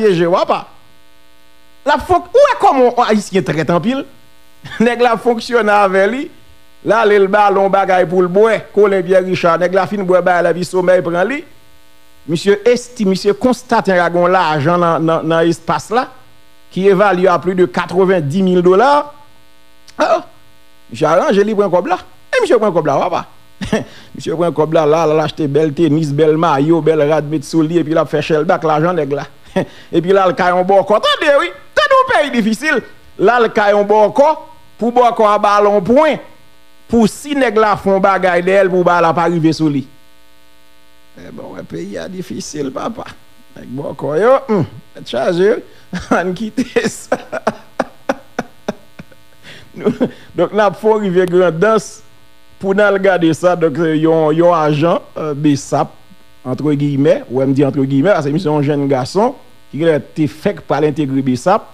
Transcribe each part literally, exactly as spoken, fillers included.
pyeje w apa. L ap fonk, ou wè kòman yon Ayisyen trèt anpil? Nèg la ap fonksyone avè li, l ale l ba l yon bagay pou l bwè, Colin Pierre Richard. Nèg la fin bwè bagay la, epi somèy pran li. Misye esti, misye konstate gen yon lajan nan, nan, nan espas la, ki evalye a plis de katrevenndis mil dola. Ah, misye aranje, li pran kòb la. E misye pran kòb la, papa. Misye pran kòb la, la, l al achte bèl tenis, bèl mayo, bèl rad, met sou li, epi l ap fè chèlbè ak lajan nèg la. Epi l al kay yon bòkò. Tande, wi. Tande yon peyi difisil. L al kay yon bòkò, pou bòkò a ba l yon pwen, pou si nèg la fè yon bagay dèyè l, pou bagay la pa rive sou li. E bon, wè, peyi a difisil, papa. Nèg bòkò yo, hmm, tèt chaje, wi. Ann kite sa. Nou, donk, n ap fè w rive Grandans pou n al gade sa. Donk, se yon, yon ajan, euh, BSAP, antre giyimè, wè m di antre giyimè, paske misye se yon jèn gason ki genlè te fèk pral entegre BSAP.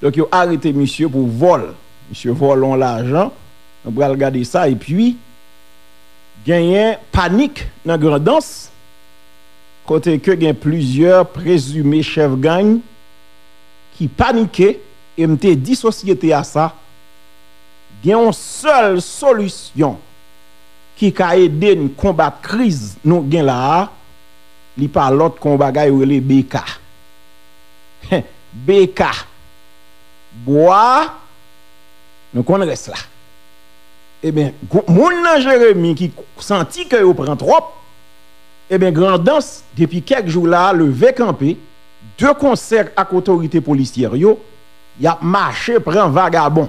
Donk, yo arete misye pou vòl. Misye vòlè yon lajan. Nou pral gade sa. Epi, genyen panik nan Grandans, kote ke gen plizyè prezime chèf gang ki panike, e m te di sosyete a sa, gen yon sèl solisyon ki ka ede n konbat kriz nou gen la a, li pa lòt ke yon bagay yo rele B K. B K. Bwa, nou konn rès la. Ebyen, gwo-, moun nan Jeremi ki santi ke yo pran twòp, ebyen, Grandans, depi kèk jou la, leve kanpe, de konsè ak otorite polisyè yo, y ap mache pran vagabon.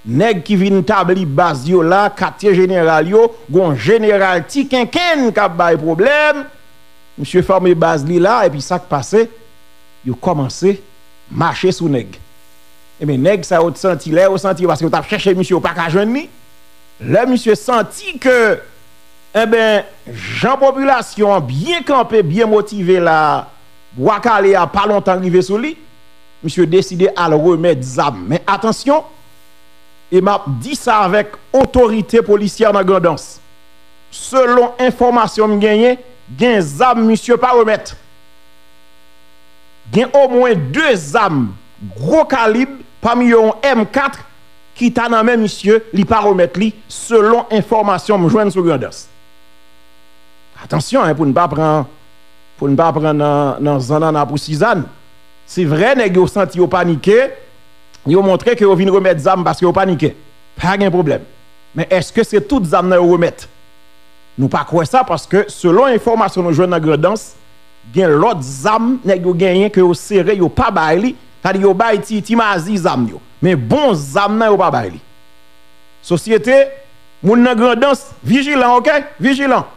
Nèg ki vin tabli baz yo la, katye jeneral yo, gon jeneral Ti Kenkenn k ap bay pwoblèm, misye fòme baz li la, epi sa k pase, yo kòmanse mache sou nèg. Ebyen, nèg sa yo t santi, lè yo santi yo, paske yo t ap chèche misye, yo pa ka jwenn li. Lè misye santi ke, enben, jan popilasyon an byen kanpe, byen motive la, Bwa Kale a pa lontan rive sou li, misye deside al remèt zam. Men atansyon, e m ap di sa avèk otorite polisyè nan Grandans. Selon enfòmasyon m genyen, gen zam misye pa remèt. Gen omwen de zam gwo kalib, pami yo yon M kat, ki ta nan men misye, li pa remèt li, selon enfòmasyon m jwenn sou Grandans. Atansyon, en, pou n pa pran, pou n pa pran nan, nan zannanna pou Sizàn. Se vre, nèg yo santi yo panike, yo montre ke yo vin remèt zam paske yo panike. Pa gen pwoblèm. Men èske se tout zam nan yo remèt? Nou pa kwè sa, paske selon enfòmasyon nou jwenn nan Grandans, gen lòt zam nèg yo genyen ke yo sere, yo pa bay li, sa di yo bay ti, ti mazi zam yo. Men bon zam nan yo pa bay li. Sosyete, moun nan Grandans, vijilan, oke? Vijilan.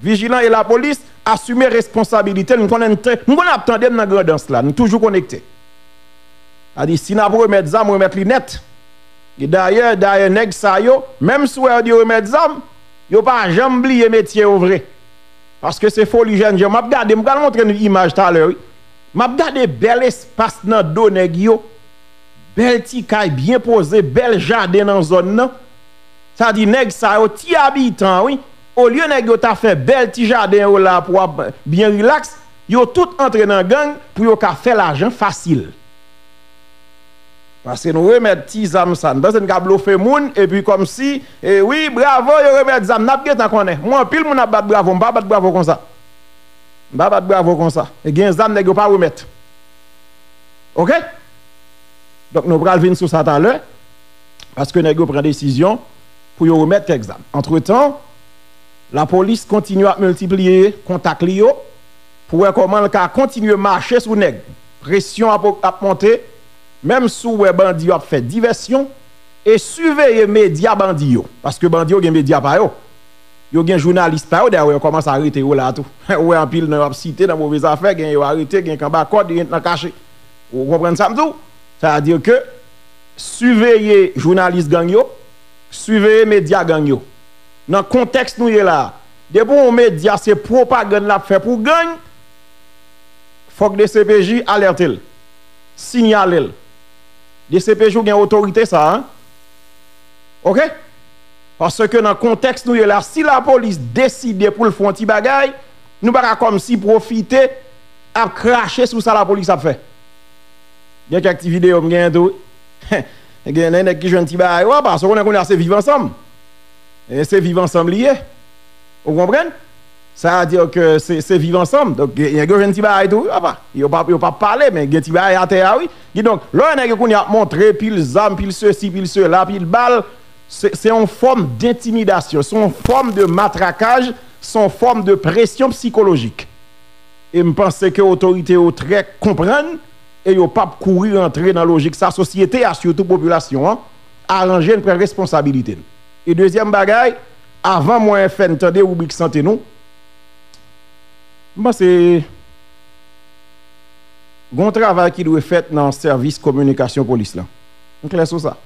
Vijilan e lapolis asime responsabilite l. M konnen n te, m konnen ap tande m nan Grandans la, n toujou konekte. Sa di, si n ap remèt zam, remèt li nèt. E dayè, dayè, nèg sa yo, menm si w wè yo di yo remèt zam, yo pa janm bliye metye yo vre. Paske se foli jènjan. M ap gade, m pral montre n imaj talè, wi. M ap gade bèl espas nan do nèg yo. Bèl ti kay byen poze, bèl jaden nan zòn nan. Sa di, nèg sa yo, ti abitan, wi. Olye nèg yo ta fè bèl ti jaden yo la pou ap byen rilaks, yo tout antre nan gang pou yo ka fè lajan fasil. Paske nou remèt ti zam sa, n panse n ka blofe moun, epi kòmsi, e wi, bravo, yo remèt zam, n ap gentan konnen. Mwen, anpil moun ap bat bravo, m pa bat bravo konsa. M pa bat bravo konsa. E gen zam nèg yo pa remèt. Oke? Donk, nou pral vin sou sa talè, paske nèg yo pran desizyon pou yo remèt kèk zam. Antretan, lapolis kontinye ap miltipliye kontak li yo pou wè kòman l ka kontinye mache sou nèg. Presyon ap, ap monte, menm si w wè bandi yo ap fè divèsyon, e siveye medya bandi yo, paske bandi yo gen medya pa yo. Yo gen jounalis pa yo, dayè, yo kòmanse arete yo la tou. Ou wè anpil nan yo ap site nan move zafè, gen yo arete, gen k anba kòd, gen nan kache. Ou konprann sa m di w? Sa vle di ke siveye jounalis gang yo, siveye medya gang yo. Nan kontèks nou ye la a, depi yon medya se pwopagann l ap fè pou gang, fòk D C P J alète l, siyale l. D C P J ou gen otorite sa a, wi. Oke? Paske nan kontèks nou ye la, si lapolis deside pou l fè yon ti bagay, nou pa ka kòmsi pwofite ap krache sou sa lapolis ap fè. Gen kèk ti videyo m genyen tou. Gen nèg ki jwenn ti bagay yo apa, sa w konnen kounye a se viv ansanm. E se viv ansanm li ye. Ou konprann? Sa a di ke se, se viv ansanm. Donk, gen, gen jwenn ti bagay tou, wi, papa. Yo pa, yo pa pale, men gen ti bagay atè a, wi. Kidonk, lè w wè nèg yo kounye a ap montre pil zam, pil sesi, pil sela, pil bal, se, se yon fòm dentimidasyon, se yon fòm de matrakaj, se yon fòm de presyon sikolojik. E m panse ke otorite yo trè konprann e yo p ap kouri rantre nan lojik sa. Sosyete a, sitou popilasyon an, aranje n, pran responsabilite n. E dezyèm bagay, avan mwen fè n tande ribrik sante nou, m panse gon travay ki dwe fèt nan sèvis kominikasyon polis la. M klè sou sa.